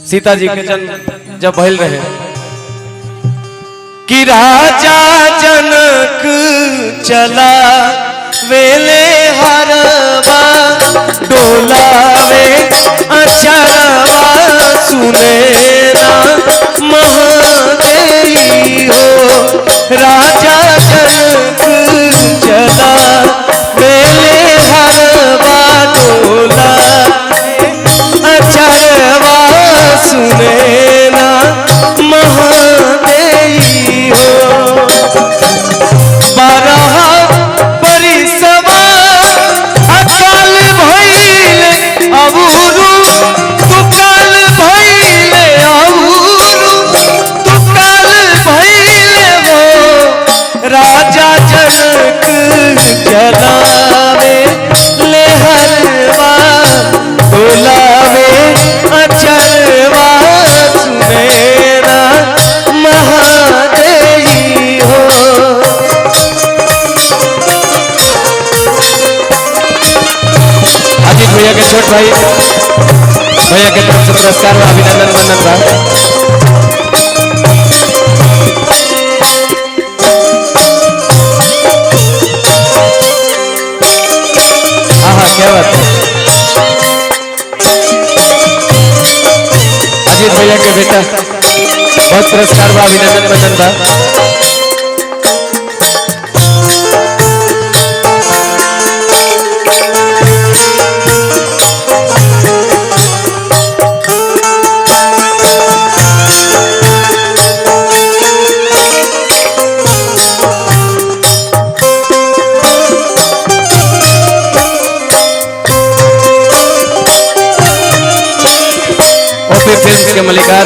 सीता जी के जन्म जब भइल रहे कि राजा जनक चला वेले हरवा डोलावे अचरवा सुने ना महादेवी हो। राजा जनक चला वेले हरवा डोला अचरवा सुने ना महादेवी हो। 12 परिसवा अकाल भइले अबुरु तुकाल भइले अबुरु तुकाल भइले हो। राजा जनक चलावे ले हरवा डोलावे अचरवा सुने ना महादेवी हो। अजीत भैया के छोट भाई भैया के तरफ से पुरस्कार और अभिनंदन वंदन बा। हाँ हाँ क्या बात है। अजीत भैया के बेटा बहुत पुरस्कार बा, अभिनंदन वंदन बा। ओपी फिल्म्स के मलिकार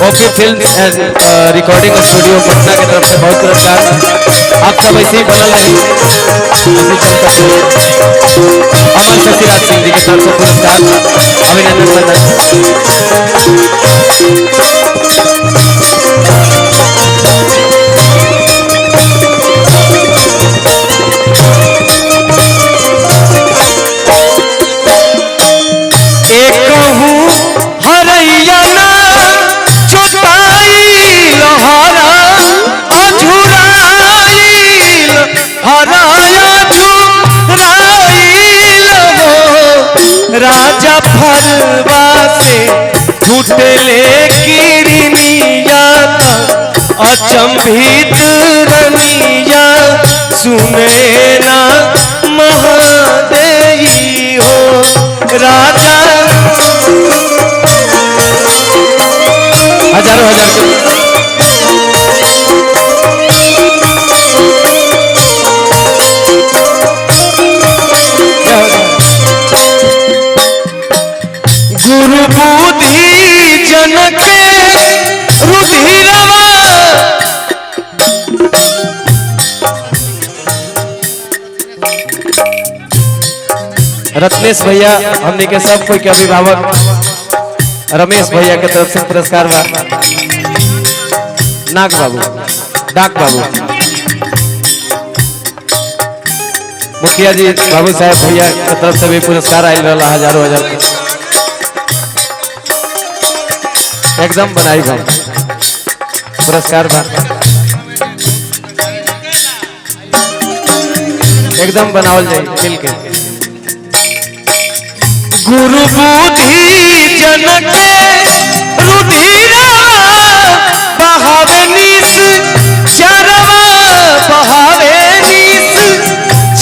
OP film and recording studio Patna के तरफ से बहुत पुरस्कार। आप सब ऐसे ही बनल रही। अमर शशिराज सिंह जी के तरफ से पुरस्कार, अभिनंदन वंदन। हरैया ना जोताइल हरा अझुराइल हराया झुराइल हो। राजा फरवा से फूटले किरनिया अचंभित रनिया सुने ना महादेवी हो। राजा हजारों हजार के गुरु बुद्धि जनक रुधिरवा रत्नेश भैया हमने के सब कोई के अभिभावक रमेश भैया के तरफ से पुरस्कार बा। नाग बाबू डाक बाबू मुखिया जी बाबू साहब भैया के तरफ से भी पुरस्कार आयल रहा हजारों हजार के। एकदम बनाई भाई पुरस्कार बा, एकदम बनावल जाए मिल के। गुरु बुद्धि जनक रुधिरा बहावे निस चरवा बहावे निस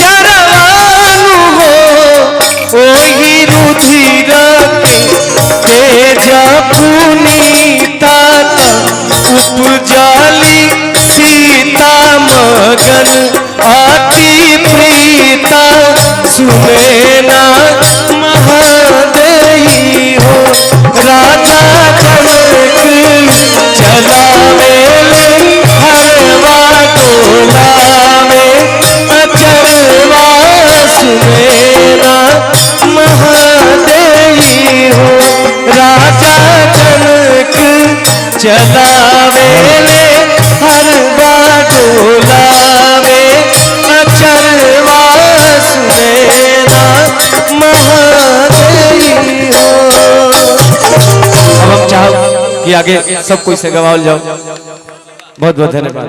चरवानु हो। ओही रुधिरा के तेज पुनीता उपजाली सीता मगन अति प्रीता सुने ना महादेवी हो। राजा जनक चलावे हरवा डोलावे अचरवा सुने ना महादेवी हो। राजा जनक चलावे हरवा डोलावे अचरवा सुने ना महादेवी हो। अब हम चाहो कि आगे सब कोई से गवाओ जाओ। बहुत बहुत धन्यवाद।